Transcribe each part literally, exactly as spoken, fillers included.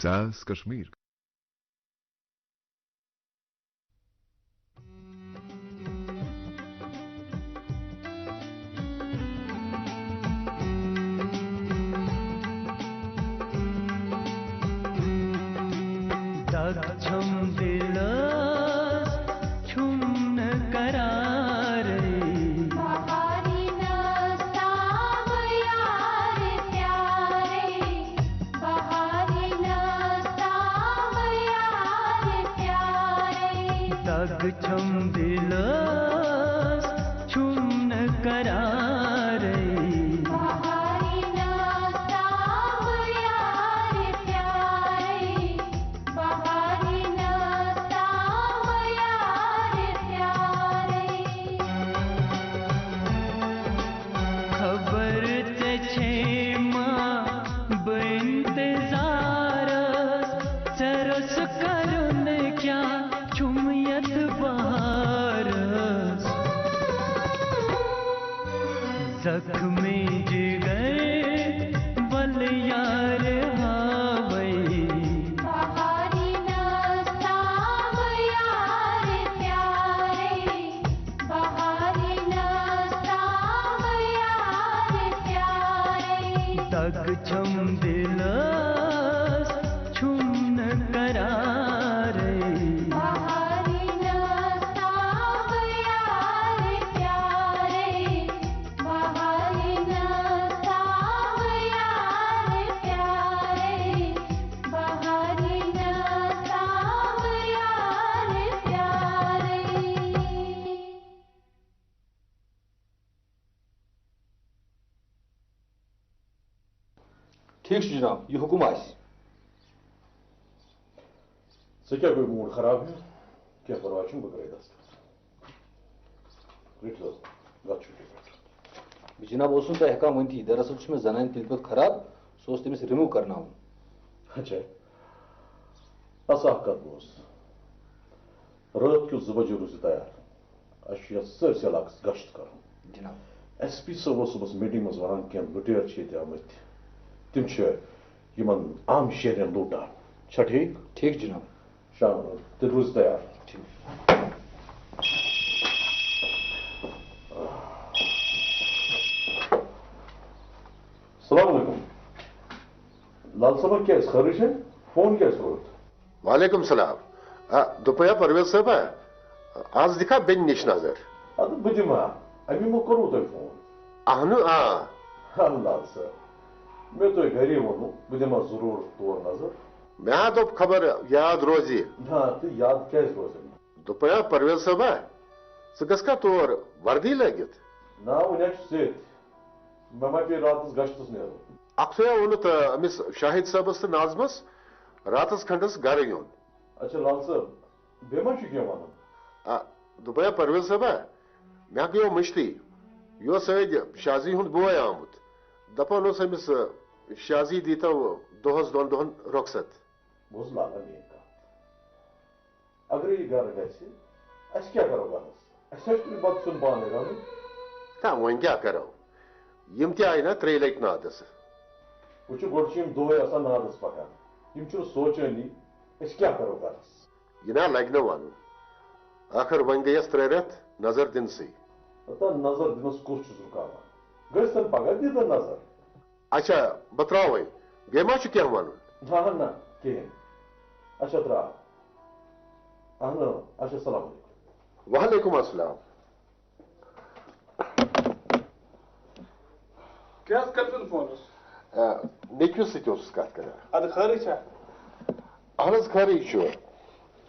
Das Kashmir. دگ چھم دلس چھم نہ قرارے۔ بہاری نہ سام یار پیارے، بہاری نہ سام یار پیارے۔ دگ چھم دلس چھم نہ قرارے۔ بہاری نہ سام یار پیارے، بہاری نہ سام یار پیارے۔ خبر ژےٚ چھے ما بہٕ انتظارس، ژےٚ روٚس کرُن کیٛاہ چھُم یتھ بہارس۔ زخمی جگر ول یار ہاوے۔ بہاری نہ سام یار پیارے، بہاری نہ سام یار پیارے۔ دگ چھم دلس چھم نہ قرارے۔ بہاری نہ سام یار پیارے، بہاری نہ سام یار پیارے، بہاری نہ سام یار پیارے۔ ٹھیک چھُ جناب، یہِ حُکُم آسہِ۔ ژےٚ کیٛاہ گوٚے موٗڈ خراب ہیوٗ؟ کینٛہہ پرواے چھُنہٕ، بہٕ کرے دستخط۔ رٔٹِو حظ، گتھ چھُٹی پٮ۪ٹھ۔ بہٕ جناب اوسُس نہٕ تۄہہِ ہٮ۪کان ؤنتھٕے، دراصل چھُ مےٚ زنانہِ تِلہِ پٮ۪ٹھ خراب، سُہ اوس تٔمِس رِموٗ کرناوُن۔ اچھا، بس اکھ کتھ بوز۔ رٲتھ کیُتھ زٕ بجے روٗزِو تیار۔ اَسہِ چھُ یَتھ سٲرسٕے علاقَس گشت کَرُن۔ جناب۔ ایس پی صٲب اوس صُبحَس میٖٹِنٛگ منٛز وَنان، کینٛہہ لُٹیرٕ چھِ ییٚتہِ آمٕتۍ۔ تِم چھِ یِمَن عام شہرٮ۪ن لوٗٹان۔ چھا ٹھیٖک؟ ٹھیٖک جناب۔ شام، تیٚلہِ روٗزِو تیار۔ ٹھیٖک۔ السلام علیکم۔ لال صٲبہ، کیٛازِ خٲرٕے چھےٚ؟ فون کیٛازِ کوٚرُتھ؟ وعلیکم سلام۔ آ، دوٚپمَے ہا پرویز صٲبہ، آز دِکھا بیٚنہِ نِش نظر؟ اَدٕ بہٕ دِمہٕ ہا، أمی مہ کوٚروٕ تۄہہِ فون؟ اہنُو آ۔ اَہن لال صٲب، مےٚ تۄہہِ گَرے ووٚنوٕ، بہٕ دِمہٕ ہا ضروٗر تور نظر۔ مےٚ ہا دوٚپ خبر یاد روزِ۔ نہ، تہٕ یاد کیٛازِ روزِ نہٕ؟ دوٚپمَے ہا پرویز صٲبہ، ژٕ گژھکھا تور وردی لٲگِتھ؟ نہ، وُنہِ ہا چھُ سۭتۍ۔ مےٚ ما پیٚیہِ راتَس گشتَس نیرُن؟ اکھتُے ہا ووٚنُتھ، آ، أمِس شاہد صٲبَس تہٕ ناظمَس راتَس کھنٛڈَس گرٕ یُن۔ اچھا لال صٲب، بیٚیہِ ما چھُ کینٛہہ وَنُن؟ آ، دوٚپمَے ہا پرویز صٲبہ، مےٚ ہا گٔیو مٔشتٕے۔ یہِ اوس سٲنۍ شازی ہُنٛد بوے آمُت۔ دَپان اوس أمِس، آ، شازی دیٖتو دۄہَس دۄن دۄہَن رۄخصت۔ بوز لالا میٛٲنۍ کَتھ۔ اگرے یہِ گرٕ گژھِ، أسۍ کیٛاہ کرو گرس؟ اَسہِ حظ چھُ بتہٕ سیُن پانے رنُن۔ تہٕ وۄنۍ کیٛاہ کرو؟ یِم تہِ آیہِ نا ترٛیٚیہِ لٹہِ نادس۔ وٕچھِو، گۄڈٕ چھِ یِم دۄہے آسان نادس پکان۔ یِم چھِنہٕ سونچٲنی، أسۍ کیٛاہ کرو گرس؟ یہِ نا لگہِ نہٕ ونُن۔ ٲخٕر وۄنۍ گٔیَس ترٛےٚ رٮ۪تھ نظر دِنسٕے۔ ہتا نظر دِنس کُس چھُس رُکاوان؟ گٔژھۍ تن پگاہ دیٖتن نظر۔ اچھا، بہٕ ترٛاوَے۔ بیٚیہِ ما چھُ کینٛہہ وَنُن؟ نہ، نہ، کِہیٖنۍ۔ اچھا، ترٛاو۔ اہن، اچھا، السلام علیکم۔ وعلیکم السلام۔ کیٛاہ حظ کٔرۍتَن فونَس؟ آ، نیٚچوِس سۭتۍ اوسُس کَتھ کَران۔ اَدٕ خٲرٕے چھا؟ اہن حظ، خٲرٕے چھُ۔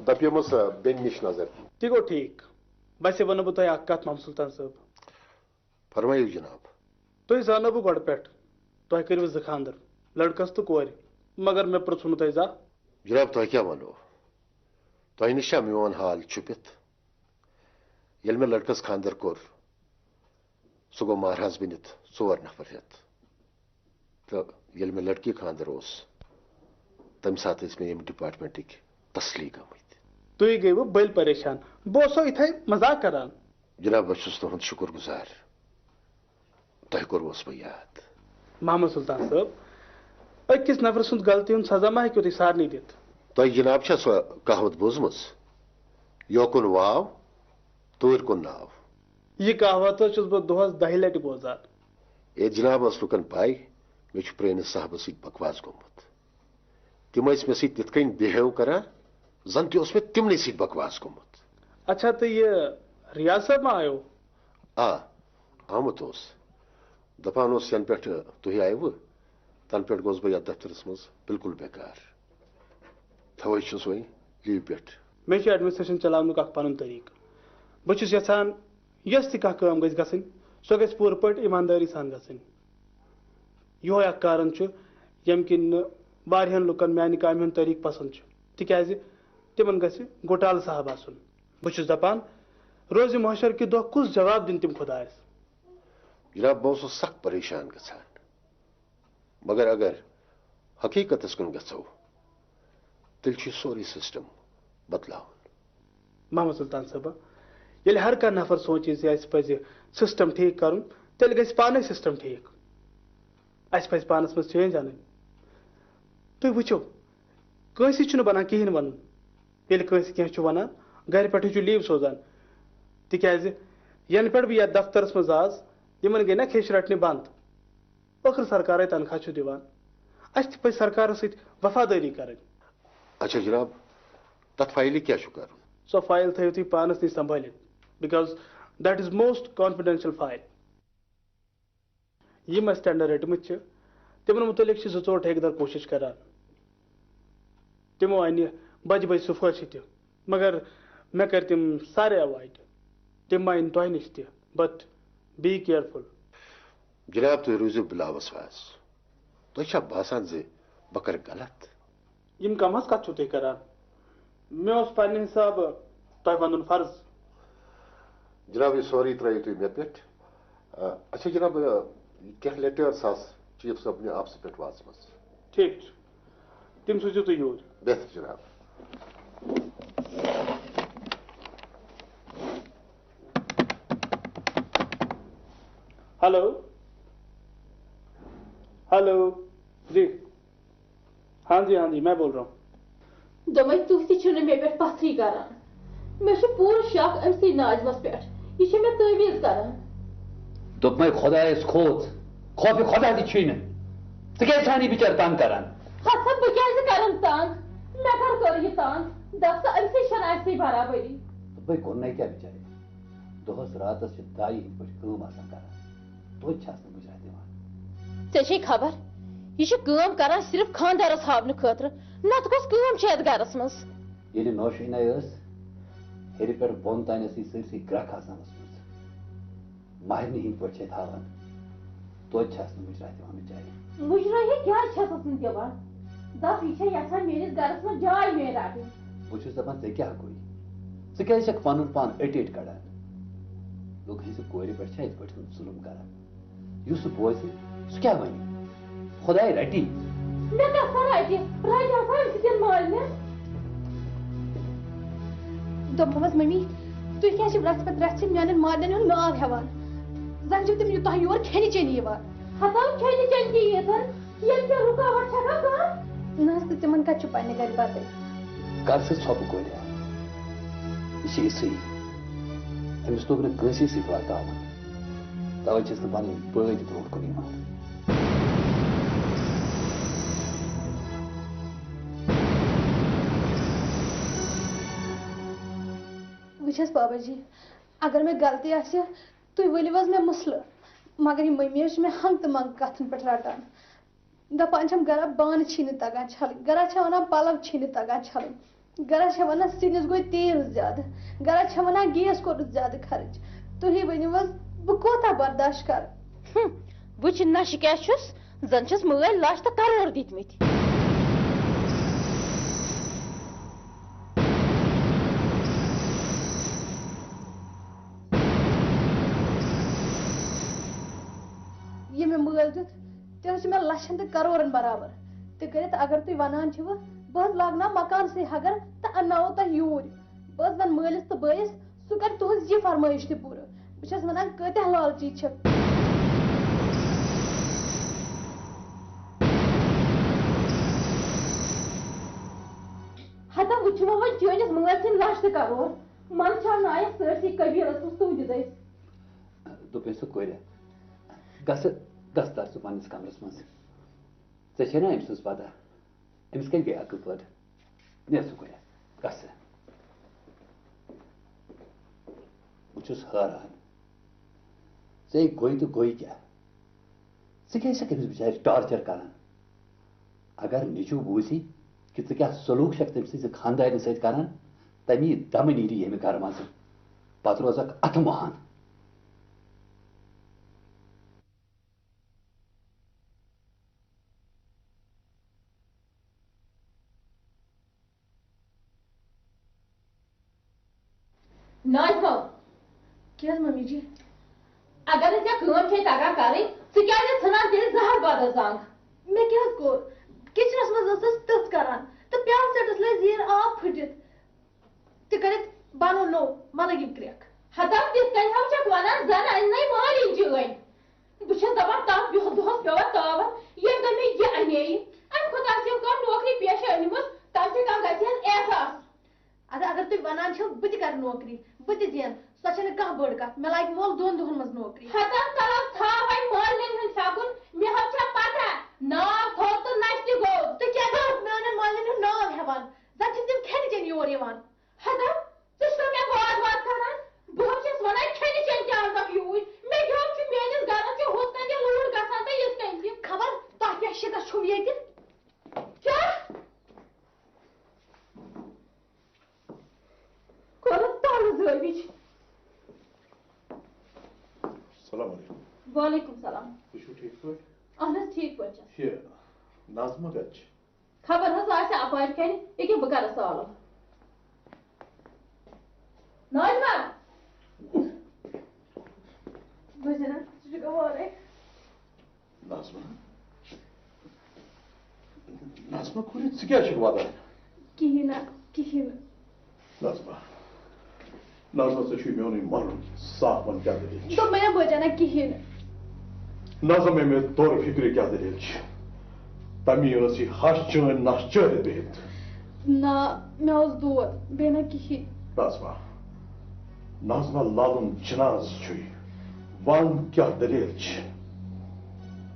دَپیومَس، آ، بیٚنہِ نِش نظر۔ تہِ گوٚو ٹھیٖک۔ بَسے وَنہٕ بہٕ تۄہہِ اَکھ کَتھ، محمد سُلطان صٲب۔ فرمٲیِو جناب۔ تُہۍ زانو بہٕ گۄڈٕ پٮ۪ٹھ، تۄہہِ کٔرِو زٕ خانٛدر، لڑکس تہٕ کورِ، مگر مےٚ پرٛژھوٗ نہٕ تۄہہِ زانٛہہ۔ جناب، تۄہہِ کیٛاہ وَنو؟ تۄہہِ نِش چھا میون حال چھُپِتھ؟ ییٚلہِ مےٚ لڑکس خانٛدر کوٚر، سُہ گوٚو مہراز بٔنِتھ ژور نفر ہٮ۪تھ۔ تہٕ ییٚلہِ مےٚ لڑکی خانٛدر اوس، تَمہِ ساتہٕ ٲسۍ مےٚ ییٚمہِ ڈپارٹمنٹٕکۍ تسلی گٔمٕتۍ۔ تُہۍ گٔیوٕ بٔلۍ پریشان۔ بہٕ اوسو یِتھَے مزاق کران۔ جناب، بہٕ چھُس تُہُنٛد شُکر گُزار۔ تۄہہِ کوٚروس بہٕ یاد۔ محمد سلطان صٲب، أکِس نفرٕ سٕنٛز غلطی ہُنٛد سزا ما ہیٚکِو تُہۍ سارنٕے دِتھ؟ تۄہہِ جناب چھا سۄ کہاوت بوٗزمٕژ، یوکُن واو، توٗرۍ کُن ناو؟ یہِ کہاوت حظ چھُس بہٕ دۄہس دَہہِ لٹہِ بوزان۔ ہے جناب، ٲس لُکن پاے مےٚ چھُ پرٲنِس صاحبس سۭتۍ بکواس گوٚمُت؟ تِم ٲسۍ مےٚ سۭتۍ تِتھ کٔنۍ بِہیو کران، زن تہِ اوس مےٚ تِمنٕے سۭتۍ بکواس گوٚمُت۔ اچھا، تہٕ یہِ ریاض صٲب ما آیو؟ آ، آمُت اوس۔ دپان اوس، ینہٕ پٮ۪ٹھ تُہۍ آیوٕ، تنہٕ پٮ۪ٹھ گوس بہٕ یتھ دفترس منٛز بالکل بیکار۔ توے چھُس وۄنۍ لیو پٮ۪ٹھ۔ مےٚ چھُ ایڈمنسٹریشن چلاونُک اکھ پنُن طریقہٕ۔ بہٕ چھُس یژھان، یۄس تہِ کانٛہہ کٲم گژھِ گژھٕنۍ، سۄ گژھِ پوٗرٕ پٲٹھۍ ایماندٲری سان گژھٕنۍ۔ یِہوے اکھ کارن چھُ، ییٚمہِ کِنۍ نہٕ واریاہن لُکن میانہِ کامہِ ہُنٛد طریقہٕ پسند چھُ، تِکیازِ تِمن گژھِ گوٹالہٕ صاحب آسُن۔ بہٕ چھُس دپان، روزِ محشر کہِ دۄہ کُس جواب دِن تِم خدایس؟ جناب، بہٕ اوسُس سخ پریشان گژھان، مگر اگر حقیقتس کُن گژھو، تیٚلہِ چھُ یہِ سورُے سسٹم بدلاوُن۔ محمد سلطان صٲبہ، ییٚلہِ ہر کانٛہہ نفر سونچہِ زِ اسہِ پزِ سسٹم ٹھیک کرُن، تیٚلہِ گژھِ پانے سسٹم ٹھیک۔ اسہِ پزِ پانس منٛز چینج انٕنۍ۔ تُہۍ وٕچھِو، کٲنٛسہِ چھُنہٕ بنان کِہیٖنۍ ونُن، ییٚلہِ کٲنٛسہِ کینٛہہ چھُ ونان، گرِ پٮ۪ٹھٕے چھُ لیو سوزان۔ تِکیازِ ینہٕ پٮ۪ٹھ بہٕ یتھ دفترس منٛز آس، یِمن گٔے نا کھیٚچھ رٹنہِ بند۔ ٲخٕر سرکارے تنخواہ چھُ دِوان، اسہِ تہِ پزِ سرکارس سۭتۍ وفادٲری کرٕنۍ۔ اچھا جناب، تتھ فایلہِ کیٛاہ چھُ کرُن؟ سۄ فایل تھٲیِو تُہۍ پانس نِش سنبھٲلِتھ، because that is most confidential file۔ یِم اسہِ ٹینڈر رٔٹمٕتۍ چھِ، تِمن مُتعلق چھِ زٕ ژور ٹھیکہٕ دار کوٗشِش کران۔ تِمو انہِ بجہِ بجہِ سُفٲرشہِ تہِ، مگر مےٚ کٔرۍ تِم سارے ایوایڈ۔ تِم ما یِن تۄہہِ نِش تہِ، but be careful۔ جناب، تُہۍ روٗزِو بِلاوسواس۔ تۄہہِ چھا باسان زِ بہٕ کرٕ غلط؟ یِم کم حظ کتھ چھِو تُہۍ کران؟ مےٚ اوس پننہِ حسابہٕ تۄہہِ ونُن فرض۔ جناب، یہِ سورُے ترٲیِو تُہۍ مےٚ پٮ۪ٹھ۔ آ، اچھا جناب، آ، کینٛہہ لیٹٲرٕس آسہٕ چیف صٲبنہِ آفسہٕ پٮ۪ٹھ وٲژمٕژ۔ ٹھیک چھُ، تِم سوٗزِو تُہۍ یوٗرۍ۔ بہتر جناب۔ ہیلو، ہیلو، جی۔ ہاں جی، ہاں جی، میں بول رہا ہوں۔ دوٚپمَے، تُہۍ تہِ چھِو نہٕ مےٚ پٮ۪ٹھ پَتھرٕے کران۔ مےٚ چھُ پوٗرٕ شک أمۍ سٕے ناظمَس پٮ۪ٹھ۔ یہِ چھِ مےٚ تعویٖذ کران۔ دوٚپمَے، خۄدایَس کھوژ، خوفِ خۄدا تہِ چھُے نہٕ۔ ژٕ کیٛازِ چھَکھ یہِ بِچٲر تنگ کران؟ ہَتہٕ سا، بہٕ کیٛازِ کرَن تنگ؟ مےٚ کر کٔر یہِ تنگ؟ دَپ سا، أمۍ سۭتۍ چھَنہٕ اَسہِ برابٔری۔ دوٚپمَے، کوٚرنَے کیٛاہ بِچارِ؟ دۄہَس راتَس چھِ دایہِ ہِنٛدۍ پٲٹھۍ کٲم آسان کران۔ توتہِ چھَس نہٕ مُجرا دِوان۔ ژےٚ چھے خبر، یہِ چھِ کٲم کران صرف خاندارس ہاونہٕ خٲطرٕ، نتہٕ کۄس کٲم چھِ یتھ گرس منٛز؟ ییٚلہِ نوشیٖنہ ٲس، ہیٚرِ پٮ۪ٹھ بۄن تام ٲس یہِ سٲرسٕے گرٛکھ آسان ؤژھمٕژ۔ مہرنہِ ہِنٛدۍ پٲٹھۍ چھے تھاوان۔ توتہِ چھَس نہٕ مُجرا دِوان بِچارِ۔ مُجرا یہِ کیٛازِ چھَس نہٕ دِوان؟ دَپ، یہِ چھےٚ یژھان میٛٲنِس گرس منٛز جاے میٛٲنۍ رَٹٕنۍ۔ بہٕ چھُس دَپان، ژےٚ کیٛاہ گوٚے؟ ژٕ کیٛازِ چھَکھ پَنُن پان أٹۍ أٹۍ کَڑان؟ لُکہٕ ہٕنٛزِ کورِ پٮ۪ٹھ چھا یِتھ پٲٹھۍ ظُلُم کَران؟ یُس سُہ بوزِ، سُہ کیٛاہ وَنہِ؟ خۄداے رَٹی۔ مےٚ کَتھ سا رَٹہِ؟ رَٹہِ ہسا أمۍ سٕنٛدٮ۪ن مالنٮ۪ن۔ دوٚپمَس، مٔمی، تُہۍ کیٛازِ چھِو رَژھِ پَتہٕ رَژھِ میٛانٮ۪ن مالنٮ۪ن ہُنٛد ناو ہٮ۪وان؟ زَن چھِو تِم یہِ تۄہہِ یور کھٮ۪نہِ چٮ۪نہِ یِوان۔ ہتاو کھٮ۪نہِ چٮ۪نہِ تہِ ییٖژَن۔ ییٚلہِ کیٛاہ رُکاوٹ چھَکھا کانٛہہ؟ نہ حظ، تہٕ تِمن کتہِ چھُ پننہِ گرِ پتے؟ کر سا ژھۄپہٕ کورِ۔ یہِ چھِ یِژھٕے۔ أمِس توٚگ نہٕ کٲنٛسی سۭتۍ ورتاوُن۔ توے چھِس نہٕ پنٕنۍ بٲے تہِ برونٛٹھ کُن یِوان۔ وٕچھ حظ بابا جی، اگر مےٚ غلطی آسہِ، تُہۍ ؤلِو حظ مےٚ مُسلہٕ، مگر یہِ مٔمی حظ چھِ مےٚ ہنٛگ تہٕ منٛگ کتھن پٮ۪ٹھ رٹان۔ دپان چھم، گرا بانہٕ چھی نہٕ تگان چھلٕنۍ، گرا چھےٚ ونان پلو چھی نہٕ تگان چھلٕنۍ، گرا چھےٚ ونان سِنِس گوٚو تیٖل زیادٕ، گرا چھےٚ ونان گیس کوٚرُتھ زیادٕ خرٕچ۔ تُہی ؤنِو حظ، بہٕ کوتاہ برداش کرٕ؟ ہم، وٕچھ نشہِ کیٛاہ چھُس، زن چھِس مٲلۍ لچھ تہٕ کرور دِتمٕتۍ۔ یہِ مےٚ مٲلۍ دیُت، تہِ حظ چھُ مےٚ لچھن تہٕ کرورن برابر۔ تہِ کٔرِتھ اگر تُہۍ ونان چھِوٕ، بہٕ حظ لاگناو مکانسٕے ہگر تہٕ انناوو تۄہہِ یوٗرۍ۔ بہٕ حظ ونہٕ مٲلِس تہٕ بٲیِس، سُہ کرِ تُہٕنٛز یہِ فرمٲیش تہِ پوٗرٕ۔ بہٕ چھَس ونان، کۭتیاہ لالچی چھِکھ۔ ہتا وٕچھِو وۄنۍ چٲنِس مٲلۍ سٕنٛدۍ لَش تہٕ کَرور۔ منٛز چھا نایَس سٲرسٕے قبیٖلَس منٛز تُہٕنٛدِ دٔسۍ۔ دوٚپمَے سُہ کورِ، گژھٕ، گژھ تَر ژٕ پنٛنِس کمرَس منٛز۔ ژےٚ چھے نا أمۍ سٕنٛز پتہ؟ أمِس کَتہِ گٔے عقل پٲدٕ؟ نیر ژٕ کورِ، گژھ ژٕ۔ بہٕ چھُس حٲران۔ ژےٚ گوٚے تہٕ گوٚے کیٛاہ؟ ژٕ کیٛازِ چھَکھ أمِس بِچارِ ٹارچر کران؟ اگر نیٚچوٗ بوٗزی کہِ ژٕ کیٛاہ سلوٗک چھَکھ تٔمۍ سٕنٛزِ خانٛدارِنہِ سۭتۍ کران، تَمی دمہٕ نیری ییٚمہِ گرٕ منٛزٕ۔ پتہٕ روزکھ اَتھٕ مۄہان۔ ناظمہ۔ کیٛاہ حظ ممی جی؟ اگر نہٕ ژےٚ کٲم چھے تگان کرٕنۍ، ژٕ کیٛازِ ژھٕنان تیٚلہِ زہر بدل زنٛگ؟ مےٚ کیٛاہ حظ کوٚر؟ کچنس منٛز ٲسٕس تٕژھ کران تہٕ پیالہٕ سیٹس لٔج زیٖر آب پھٕٹِتھ۔ تہِ کٔرِتھ بنوو نوٚو، مہ لٔگِو کرٛٮ۪کھ۔ ہتا تِتھ کٔنۍ ہا چھکھ ونان زن انہِ نے مٲلِنۍ چٲنۍ۔ بہٕ چھَس دَپان، تَتھ بیوٚہَس دۄہَس پٮ۪وان تاوَن، ییٚمہِ دۄہ مےٚ یہِ اَنے۔ اَمہِ کھۄتہٕ آسہِ یِم کانٛہہ نوکری پیشہٕ أنمٕژ، تَمہِ سۭتۍ آو گژھِ ہَس احساس۔ اَدٕ اگر تُہۍ وَنان چھِو، بہٕ تہِ کَرٕ نوکری، بہٕ تہِ زینہٕ، سۄ چھَنہٕ کانٛہہ بٔڑ کَتھ، مےٚ لاگہِ مول دۄن دۄہَن منٛز نوکری۔ ہَتَن تَلَس تھاو وۄنۍ مٲلِنٮ۪ن ہُنٛد شَکُن، مےٚ حظ چھےٚ پَتہ، ناو تھوٚد تہٕ نَشہِ تہِ گوٚو۔ تُہۍ کیٛازِ حظ میٛانٮ۪ن مٲلِنٮ۪ن ہُنٛد ناو ہٮ۪وان؟ زَن چھِنہٕ تِم کھٮ۪نہِ چٮ۪نہِ یور یِوان۔ ہتا، ژٕ چھُکھ مےٚ واد واد کران؟ بہٕ حظ چھَس وَنان، کھٮ۪نہِ چٮ۪نہِ تہِ اَنتَکھ یوٗرۍ۔ مےٚ کیٛاہ حظ چھُ میٛٲنِس گَرَس چھُ ہُتھ کَنۍ تہِ لوٗر گژھان تہٕ یِتھ کَنۍ تہِ۔ خبر تۄہہِ کیٛاہ شِکَس چھُو ییٚتہِ؟ کیٛاہ؟ کوٚرُتھ تَلہٕ زٲوِج۔ السلام علیکم۔ وعلیکم السلام۔ تُہۍ چھِو ٹھیٖک پٲٹھۍ؟ اَہَن حظ، ٹھیٖک پٲٹھۍ چھَس۔ یہِ نظمہ کَتہِ چھِ؟ خبر حظ آسہِ اپارِ کنہِ، ییٚکیٛاہ بہٕ کرس سالو۔ ناظمہ! بہٕ چھَس نا، ژٕ چھُکھ اورَے۔ نظمہ؟ نظمہ کورِ، ژٕ کیٛازِ چھَکھ وَدان؟ کِہیٖنۍ نہ، کِہیٖنۍ نہٕ۔ نظمہ، نظمہ، ژےٚ چھُے میونُے مَرُن، صاف وَن کیٛاہ دٔلیٖل چھِ؟ دوٚپمَے نا بٲجانہ کِہیٖنۍ نہٕ۔ نظمہ، مےٚ توٚر فِکرِ کیٛاہ دٔلیٖل چھِ۔ تَمی ٲس یہِ ہَش چٲنۍ نَس چٲرِتھ بِہِتھ۔ نہ، مےٚ اوس دود، بیٚیہِ نہ کِہیٖنۍ۔ نظمہ، نظمہ، لالُن جناز چھُے، وَن کیٛاہ دٔلیٖل چھِ؟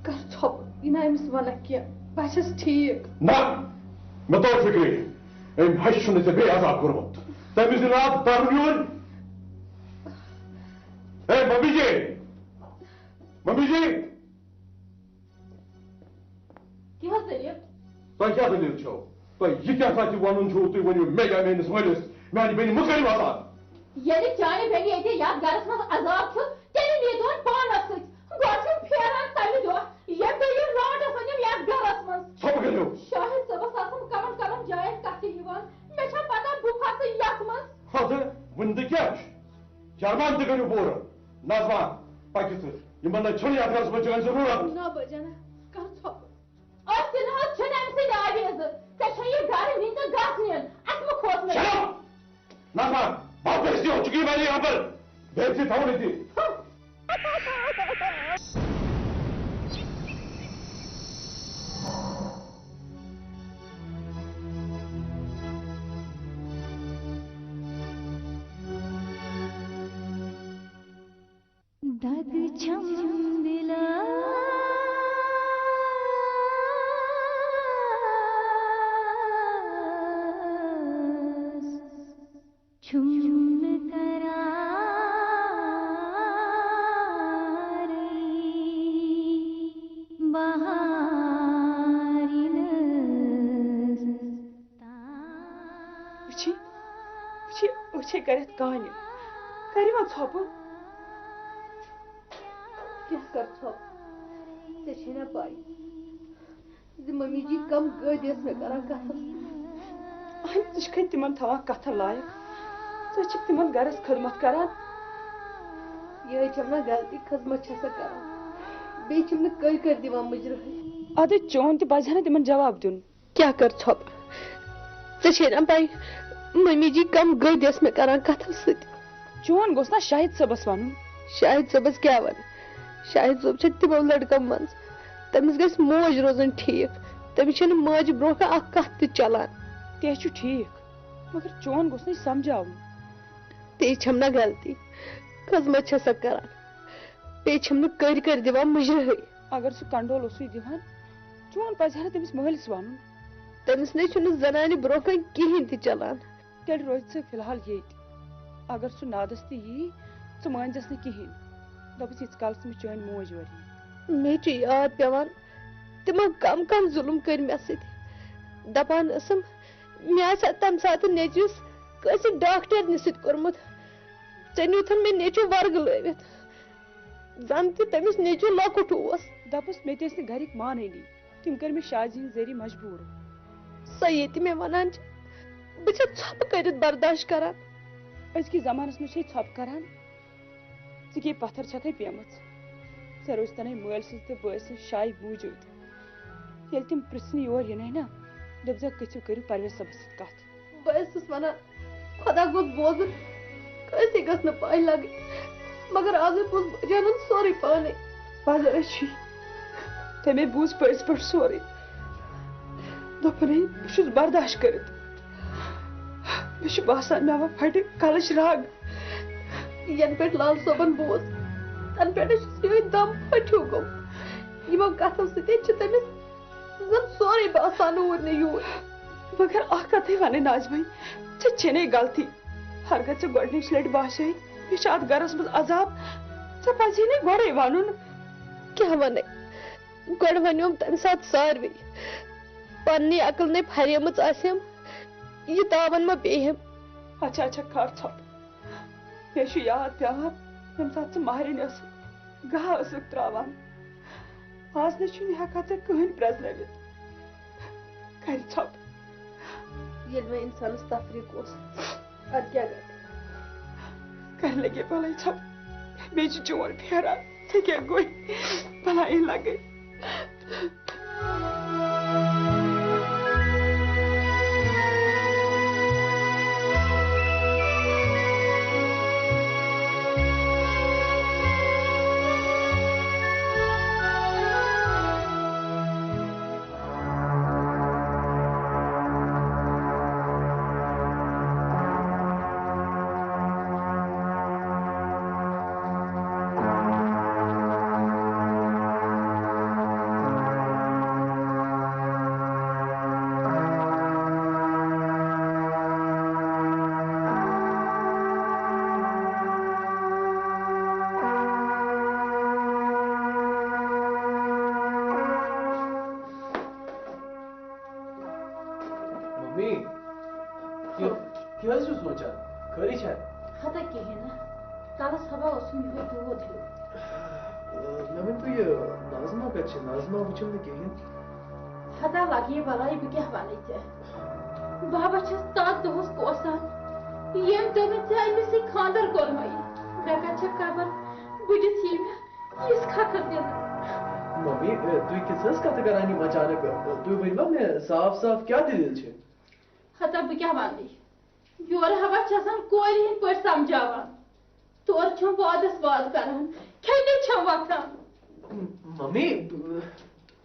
کر ژھۄپہٕ، یہِ نہ أمِس وَنکھ کینٛہہ، بہٕ چھَس ٹھیٖک۔ نہ، مےٚ توٚر فِکرِ۔ أمۍ ہَسہِ چھُنہٕ ژےٚ بیٚیہِ عذاب کوٚرمُت۔ تٔمِس دِنہٕ اَتھ دَرُن یورٕ۔ اے، ممی جی! ممی جی! کیٛاہ حظ دٔلیٖل؟ تۄہہِ کیٛاہ دٔلیٖل چھو؟ تۄہہِ یہِ کیٛاہ سا تہِ وَنُن چھُو تُہۍ ؤنِو مےٚ یا میٛٲنِس مٲلِس؟ میٛانہِ بیٚنہِ مہٕ کٔرِو عذاب۔ ییٚلہِ چانہِ بیٚنہِ ییٚتہِ یَتھ گَرَس منٛز عذاب چھُ، تیٚلہِ نی تون پانَس سۭتۍ۔ گۄڈٕ چھُم پھیران تَمہِ دۄہ، ییٚمہِ دۄہ یہِ راٹَس أنِم یَتھ گَرَس منٛز۔ ژھۄپہٕ کٔرِو۔ شاہد صٲبَس آسَن کَمَن کَمَن جایَن کَتھٕ یِوان۔ مےٚ چھا پَتہ بہٕ پھَسہٕ یَتھ منٛز۔ ہَتہٕ، وٕنہِ تہِ کیٛاہ چھُ؟ جرمان تہِ کٔرِو پوٗرٕ۔ نظمہ، پَکہِ ژٕ۔ یِمَن نہ چھُنہٕ یَتھ گَرَس منٛز چٲنۍ ضروٗرت۔ نہ بٲجانہ، کر ژھۄپہٕ۔ أسۍ تہِ نہ حظ چھِنہٕ أمۍ سٕنٛدۍ آویزٕ۔ ژےٚ چھےٚ یہِ گرٕ نِنۍ تہٕ گژھ نِن۔ اَسہِ مہٕ کھوژ نہٕ۔ Shut up! نظمہ، واپس دِیو چُکی والی یہاں پر۔ بے عزتی تھاؤ نہیں تھی۔ دگ چھم دِلس، چھُم نہٕ قرارٕے بہارِ نہٕ۔ وٕچھی، وٕچھی، وٕچھے کَرٮ۪تھ کانہِ۔ کَرِ وۄنۍ ژھۄپہٕ۔ کیٛاہ کَرٕ ژھۄپہٕ؟ ژےٚ چھے نہ پَے زِ ممی جی کَم گٲدۍ ٲس مےٚ کَران کَتھَس۔ اَہَنہِ، ژٕ چھَکھَے تِمَن تھاوان کَتھَن لایق۔ ژٕ چھَکھ تِمَن گَرَس خدمت کَران۔ یِہوٚے چھَم نہ غلطی، خدمت چھَسَکھ کَران۔ بیٚیہِ چھِم نہٕ کٔرۍ کٔرۍ دِوان مُجرٲہٕے۔ اَدٕ چون تہِ پَزِ ہا نہ تِمَن جواب دیُن۔ کیٛاہ کر ژھۄپہٕ؟ ژےٚ چھے نا پَے، مٔمی جی کَم گٔدۍ ٲس مےٚ کران کَتھو سۭتۍ۔ چون گوٚژھ نا شاہد صٲبَس وَنُن؟ شاہد صٲبَس کیٛاہ وَنہٕ؟ شاہد صٲب چھےٚ تِمو لٔڑکو منٛز۔ تٔمِس گژھِ موج روزٕنۍ ٹھیٖک۔ تٔمِس چھَنہٕ ماجہِ برونٛہہ کانٛہہ اَکھ کَتھ تہِ چَلان۔ تہِ ہے چھُ ٹھیٖک۔ مگر چون گوٚژھ نہٕ یہِ سمجھاوُن۔ تے چھم نہ غلطی، خدمت چھسکھ کران، بیٚیہِ چھم نہٕ کٔرۍ کٔرۍ دِوان مُجرہٕے۔ اگر سُہ کنڈول اوسُے دِوان، چون پزِ ہا نہٕ تٔمِس مٲلِس ونُن۔ تٔمِس نے چھُنہٕ زنانہِ برونٛہہ کنہِ کِہیٖنۍ تہِ چلان۔ تیٚلہِ روزِ ژٕ فی الحال ییٚتۍ۔ اگر سُہ نادس تہِ یی، ژٕ مٲنۍزٮ۪س نہٕ کِہیٖنۍ۔ دوٚپُس، ییٖتِس کالس مےٚ چٲنۍ موج وَری۔ مےٚ چھُ یاد پٮ۪وان، تِمو کم کم ظُلُم کٔرۍ مےٚ سۭتۍ۔ دپان ٲسٕم، مےٚ آسہِ ہا تمہِ ساتہٕ نیٚچوِس کٲنٛسہِ ڈاکٹرنہِ سۭتۍ کوٚرمُت۔ ژےٚ نیوٗتھن مےٚ نیٚچوٗ ورگہٕ لٲوِتھ۔ زن تہِ تٔمِس نیٚچوٗ لۄکُٹ اوس۔ دپُس، مےٚ تہِ ٲسۍ نہٕ گرِکۍ مانٲنی۔ تِم کٔرۍ مےٚ شادی ہٕنٛدۍ ذٔریعہٕ مجبوٗر۔ سۄ ییٚتہِ مےٚ ونان چھِ، بہٕ چھَس ژھۄپہٕ کٔرِتھ برداش کران۔ أزکِس زمانس منٛز چھے ژھۄپہٕ کران؟ ژٕ کیٛاہ پتھر چھکھے پیمٕژ؟ ژےٚ روزتنٕے مٲلۍ سٕنٛز تہٕ بٲے سٕنٛز شایہِ موٗجوٗد۔ ییٚلہِ تِم پرژھنہِ یور یِنَے نا، دٔپزٮ۪کھ، گٔژھِو کٔرِو پرویز صٲبس سۭتۍ کتھ۔ بہٕ ٲسٕس ونان، خۄدا گوٚژھ بوزُن، کٲنٛسے گٔژھ نہٕ پَے لَگٕنۍ۔ مگر آزٕے بوٗز بٲجانَن سورُے پانَے۔ پَزر چھُے، تٔمۍ بوٗز پٔزۍ پٲٹھۍ سورُے۔ دوٚپُن، ہے، بہٕ چھُس برداش کٔرِتھ۔ مےٚ چھُ باسان، مےٚ ما پھٹہِ کَلٕچ رگ۔ یَنہٕ پٮ۪ٹھ لال صٲبَن بوٗز، تَنہٕ پٮ۪ٹھٕ چھُس یِہوٚے دم پھٔٹۍ ہیوٗ گوٚمُت۔ یِمو کَتھو سۭتۍ چھُ تٔمِس زن سورُے باسان اوٗرۍ نہٕ یوٗرۍ۔ مگر اکھ کتھٕے ونے ناظمے، ژےٚ چھے نے غلطی۔ ہرگاہ ژےٚ گۄڈنِچ لٹہِ باسے، یہِ چھُ اتھ گرس منٛز عذاب، ژےٚ پزی نے گۄڈے ونُن۔ کیٛاہ ونے؟ گۄڈٕ ونیوم تمہِ ساتہٕ ساروٕے۔ پننی عقل نے پھریمٕژ آسیم، یہِ تاون ما پیٚیہِ ہم۔ اچھا، اچھا، کر ژھۄپہٕ۔ مےٚ چھُ یاد پٮ۪وان، ییٚمہِ ساتہٕ ژٕ مہرِنۍ ٲسٕکھ، گاہ ٲسٕکھ ترٛاوان۔ آز نہٕ چھُنہٕ ہٮ۪کان ژےٚ کٕہٕنۍ پرٛزنٲوِتھ۔ کَرِ ژھۄپہٕ۔ ییٚلہِ وۄنۍ اِنسانَس تفریٖق اوس، اَدٕ کیٛاہ گژھِ؟ کَرِ لَگے بَلاے ژھۄپہٕ۔ بیٚیہِ چھُ چون پھیران، ژےٚ کیٛاہ گوٚے؟ بَلایے لَگے۔ ممی، کیٛاہ، کیٛاہ حظ چھُو سونٛچان؟ خٲرٕے چھا؟ ہتا کِہیٖنۍ نہٕ۔ کَلَس ہوا اوسُم یِہوٚے دود ہیوٗ۔ مےٚ ؤنۍ تو یہِ، نازما کَتہِ چھِ؟ نازما وٕچھِم نہٕ کِہیٖنۍ۔ ہتا لَگہِ یہِ بَلاے، بہٕ کیٛاہ وَنَے ژےٚ؟ بابا چھَس تَتھ دۄہَس کوسان، ییٚمۍ دوٚپ مےٚ، ژےٚ أمِس سۭتۍ خانٛدَر کوٚرمَے۔ مےٚ کَتہِ چھےٚ خبر، بہٕ دِتھ یی مےٚ یِژھ کھکھٕر دِنہٕ۔ ممی، اے، تُہۍ کِژھ حظ کتھٕ کران یِم اچانک؟ اے، تُہۍ ؤنۍوا مےٚ صاف صاف کیٛاہ دٔلیٖل چھِ؟ ہتا بہٕ کیٛاہ وَنہٕ؟ یورٕ ہوا چھِ آسان کورِ ہِنٛدۍ پٲٹھۍ سمجھاوان، تورٕ چھَم وادس واد کران، کھیٚنہِ چھَم وۄتھان۔ ممی،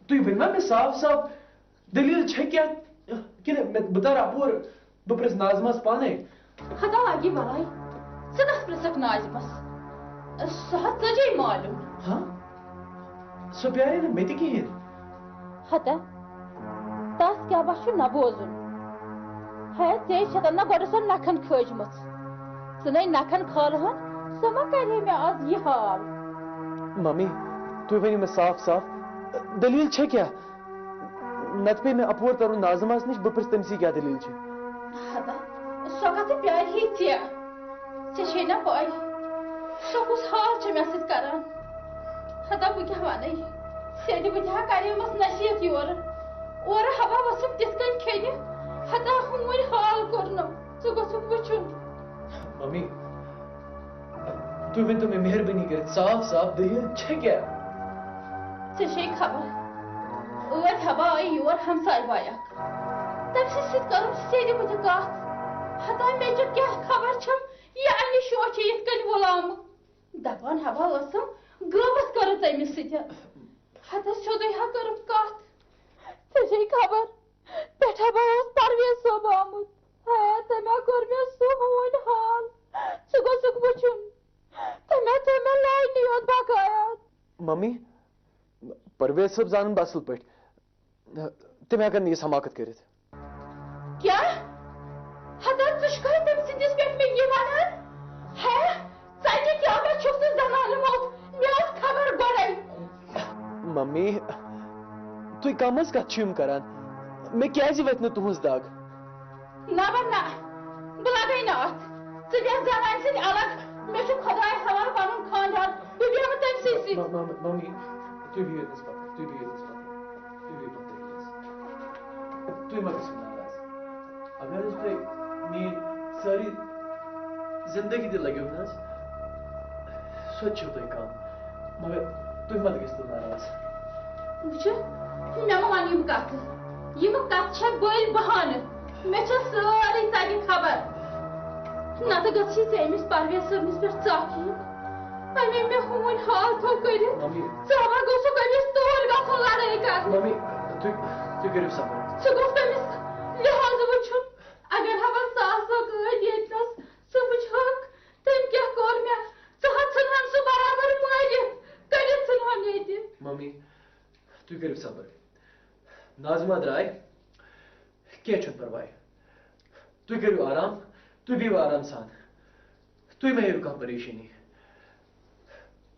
تُہۍ ؤنۍوا مےٚ صاف صاف، دٔلیٖل چھےٚ کیٛاہ؟ کِنہٕ مےٚ، بہٕ تَرٕ اَپور، بہٕ پرٛژھٕ ناظمَس پانَے؟ ہتا لگی بلاے، ژٕ کَس پرٛژھکھ ناظمَس؟ سُہ ہا ژٔجے معلوم۔ ہاں؟ سۄ پیارے نہٕ مےٚ تہِ کِہیٖنۍ۔ ہتا، تَس کیٛاہ بس چھُ نہ بوزُن؟ ہے، ژےٚ چھَتھ نہ گۄڈٕ سۄ نَکھَن کھٲجمٕژ۔ ژٕ نے نَکھَن کھالہٕ ہن، سۄ ما کَرِ ہے مےٚ آز یہِ حال؟ ممی، تُہۍ ؤنِو مےٚ صاف صاف، دٔلیٖل چھےٚ کیٛاہ؟ نتہٕ پیٚیہِ مےٚ اپور ترُن ناظمس نِش، بہٕ پرژھٕ تٔمۍ سٕے کیٛاہ دٔلیٖل چھِ۔ ہتا، سۄ کتھ پیارِ ہے ژےٚ؟ ژےٚ چھے نا پَے، سۄ کُس حال چھےٚ مےٚ سۭتۍ کران؟ ہتا، بہٕ کیٛاہ ونے؟ سیٚدِ بہٕ تہِ ہا کریمس نصیحت یورٕ، اورٕ ہوا ؤژھٕم تِتھ کٔنۍ کھیٚنہِ۔ ہتا، ہوٗنۍ حال کوٚرنم، ژٕ گوٚژھُکھ وٕچھُن۔ ممی، تُہۍ ؤنۍ تو مےٚ مہربٲنی کٔرِتھ صاف صاف، دٔلیٖل چھےٚ کیٛاہ؟ ژےٚ چھے خبر، ٲدۍ ہبا آیہِ یور ہمساے باے اکھ۔ تٔمۍ سٕے سۭتۍ کٔرٕم سیٚدِ بُتھِ کتھ۔ ہتا مےٚ چھِ کیٛاہ خبر چھم، یہِ انہِ شوچہِ یِتھ کٔنۍ وُلامہٕ۔ دپان ہبا ٲسٕم، غٲبت کٔرٕژ أمِس سۭتۍ۔ ہتا سیوٚدُے ہا کٔرٕم کتھ۔ ژےٚ چھے خبر، پٮ۪ٹھٕ ہبا اوس پرویز صٲب آمُت۔ ہے، تٔمۍ ہا ممی، پرویز صٲب زانن بہٕ اصل پٲٹھۍ۔ تِم ہٮ۪کن نہٕ یہِ سماکت کٔرِتھ۔ کیٛاہ؟ ہتا ژٕ چھُکھا تٔمۍ سٕنٛدِس پٮ۪ٹھ مےٚ یہِ ونان؟ ہے، ژَتہِ کیٛاہ ما چھُکھ ژٕ زنانہٕ موٚت؟ مےٚ ٲس خبر گۄڈَے۔ ممی، تُہۍ کم از کتھ چھِو یِم کران؟ مےٚ کیٛازِ وتہِ نہٕ تُہٕنٛز دگ؟ نہ بہ نہ، بہٕ لگے نہٕ اتھ۔ ژٕ بیٚہہ زنانہِ سۭتۍ الگ۔ مےٚ چھُ خۄدایس حوالہٕ پنُن خاندان۔ بہٕ بیٚہمہٕ تٔمۍ سٕے سۭتۍ۔ م-، م-، ممی، تُہۍ بِہِو ییٚتنس پتہٕ، تُہۍ بِہِو ییٚتنس پتہٕ، تُہۍ بِہِو پتہٕ ییٚتنس۔ تُہۍ مہ گٔژھِو ناراض۔ اگر حظ تۄہہِ میٛٲنۍ سٲری زندگی تہِ لگیو نہ حظ، سۄ تہِ چھو تۄہہِ کم۔ مگر تُہۍ مہ تہِ گٔژھِو ناراض۔ وٕچھِو، مےٚ مہ وَن یِم کَتھٕ۔ یِم کَتھٕ چھےٚ بٔلۍ بہانہٕ۔ مےٚ چھےٚ سٲرٕے تَتہِ خبر۔ نَتہٕ گٔژھی ژےٚ أمِس پرویز صٲبنِس پٮ۪ٹھ ژَکھ یِنۍ۔ أمۍ أمۍ مےٚ ہوٗنۍ حال تھوٚو کٔرِتھ۔ ممی۔ ژٕ ہا گوٚژھُکھ أمِس توٗرۍ گژھُن لڑٲے کرنہِ۔ ممی، تُہۍ، تُہۍ کٔرِو صبر۔ ژٕ گوٚژھ تٔمِس لحاظ وٕچھُن۔ اگر ہا بہٕ ساسہٕ ٲدۍ ییٚتہِ نَس ژٕ وٕچھہَکھ، تٔمۍ کیٛاہ کوٚر مےٚ؟ ژٕ ہا ژھٕنہَن سُہ برابر مٲرِتھ، کٔڑِتھ ژھٕنہَن ییٚتہِ۔ ممی، تُہۍ کٔرِو صبر۔ ناظمہ درٛاے، کینٛہہ چھُنہٕ پرواے۔ تُہۍ کٔرِو آرام، تُہۍ بِہِو آرام سان۔ تُہۍ مہ ہیٚیِو کانٛہہ پریشٲنی۔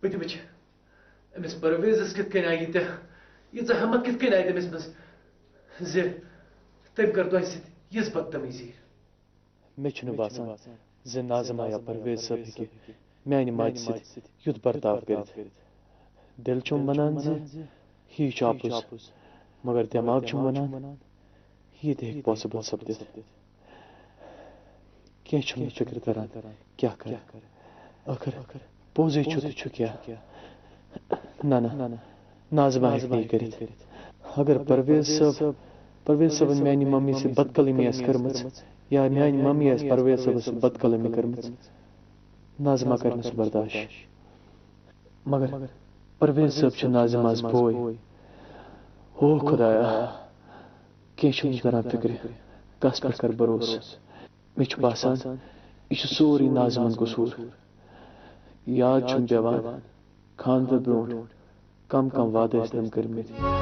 بہٕ تہِ وٕچھِ أمِس پرویزَس کِتھ کٔنۍ آیہِ ییٖتیٛاہ، ییٖژاہ ہمت کِتھ کٔنۍ آیہِ تٔمِس منٛز زِ تٔمۍ کٔر تۄہہِ سۭتۍ یِژھ بدتمیٖزی۔ مےٚ چھُنہٕ باسان زِ ناظمہ یا پرویز صٲب ہیٚکہِ میانہِ ماجہِ سۭتۍ یُتھ برتاو کٔرِتھ۔ دِل چھُم وَنان زِ یی چھُ اَپُز، مگر دٮ۪ماغ چھُم وَنان، یہِ تہِ ہیٚکہِ possible سپدِتھ۔ کینٛہہ چھُم نہٕ فِکرِ تران، کیٛاہ کرٕ؟ ٲخٕر پوٚزُے چھُ تہٕ چھُ کیٛاہ؟ نہ، نہ، ناظمہ ہیٚکہِ نہٕ یہِ کٔرِتھ۔ اگر پرویز صٲب، پرویز صٲبن میانہِ ممی سۭتۍ بدکلٲمی آسہِ کٔرمٕژ، یا میانہِ ممی آسہِ پرویز صٲبس سۭتۍ بدکلٲمی کٔرمٕژ، ناظمہ کرِ نہٕ سُہ برداشت۔ مگر پرویز صٲب چھُ ناظمہ ہس بوے۔ او خدایا، کینٛہہ چھُم نہٕ تران فِکرِ، کس پٮ۪ٹھ کرٕ بروسہٕ؟ مےٚ چھُ باسان، یہِ چھُ سورُے ناظمن قصوٗر۔ یاد چھُم پٮ۪وان، خانٛدرٕ برٛونٛٹھ کم کم وعدٕ ٲسۍ تٔمۍ کٔرمٕتۍ۔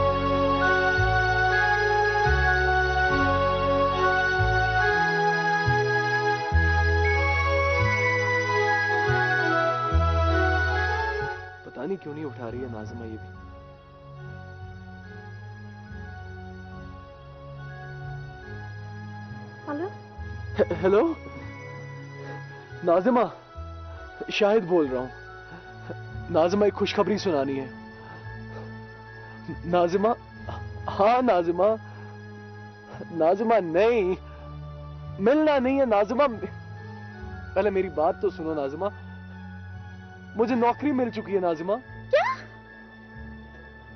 پتہ نہیں کیوں نہیں اٹھا رہی ہے ناظمہ یہ بھی۔ ہیلو۔ ہیلو۔ ناظمہ، شاہد بول رہا ہوں۔ ناظمہ، ایک خوشخبری سنانی ہے۔ ناظمہ، ہاں ناظمہ۔ ناظمہ نہیں، ملنا نہیں ہے ناظمہ۔ پہلے میری بات تو سنو ناظمہ، مجھے نوکری مل چکی ہے ناظمہ۔ کیا؟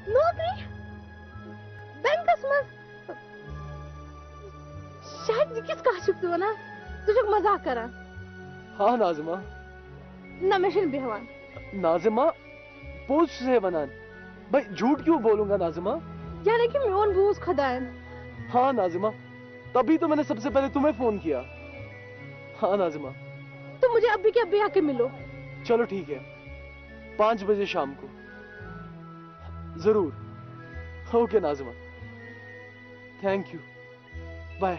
نوکری؟ بینکس منٛز؟ شاہد، یہِ کِژھ کتھ چھُکھ ژٕ ونان؟ ژٕ چھُکھ مذاق کران۔ ہاں ناظمہ۔ نہ، مےٚ چھُنہٕ بیہوان۔ ناظمہ، پوٚز چھُسے ونان۔ بھائی، جھوٹ کیوں بولوں گا ناظمہ؟ یعنی کہ میون بوز خداین۔ ہاں ناظمہ، تبھی تو میں نے سب سے پہلے تمہیں فون کیا۔ ہاں ناظمہ۔ تو مجھے ابھی کے ابھی آ کے ملو۔ چلو ٹھیک ہے، پانچ بجے شام کو۔ ضرور۔ Okay Nazima, thank you, bye.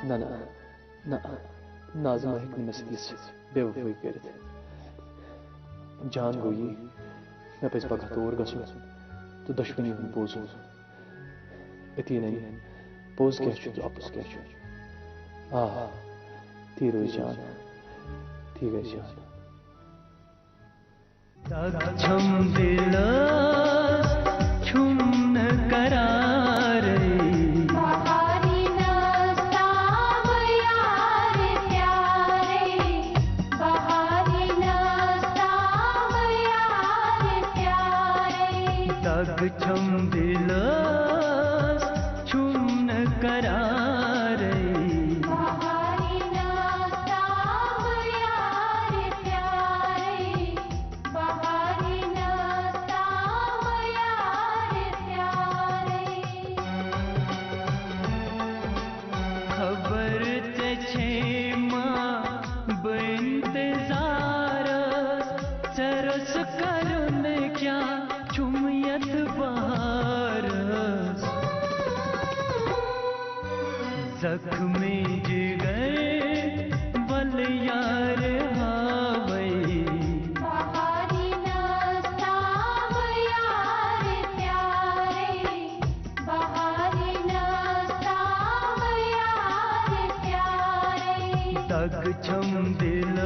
نہ، نہ، نہ، ناظمہ ہیٚکہِ نہٕ مےٚ سۭتۍ یِژھ بے وفٲیی کٔرِتھ۔ جان گوٚو یی، مےٚ پَزِ پگاہ تور گژھُن تہٕ دۄشوٕنی ہُنٛد بوزُن۔ أتی نَنہِ پوٚز کیٛاہ چھُ تہٕ اَپُز کیٛاہ چھُ۔ آ، تی روزِ جان، تی گژھِ جان۔ دگ چھم دلس چھم نہ قرارے۔ بہاری نستا دگ چھم دلس چھم نہ قرارے۔ خبر ژےٚ چھے ما بہٕ انتظارس، ژےٚ روٚس کرُن کیٛاہ چھُم یتھ بہارس؟ زخمی جگر ول یار ہاوے۔ دگ چھم دل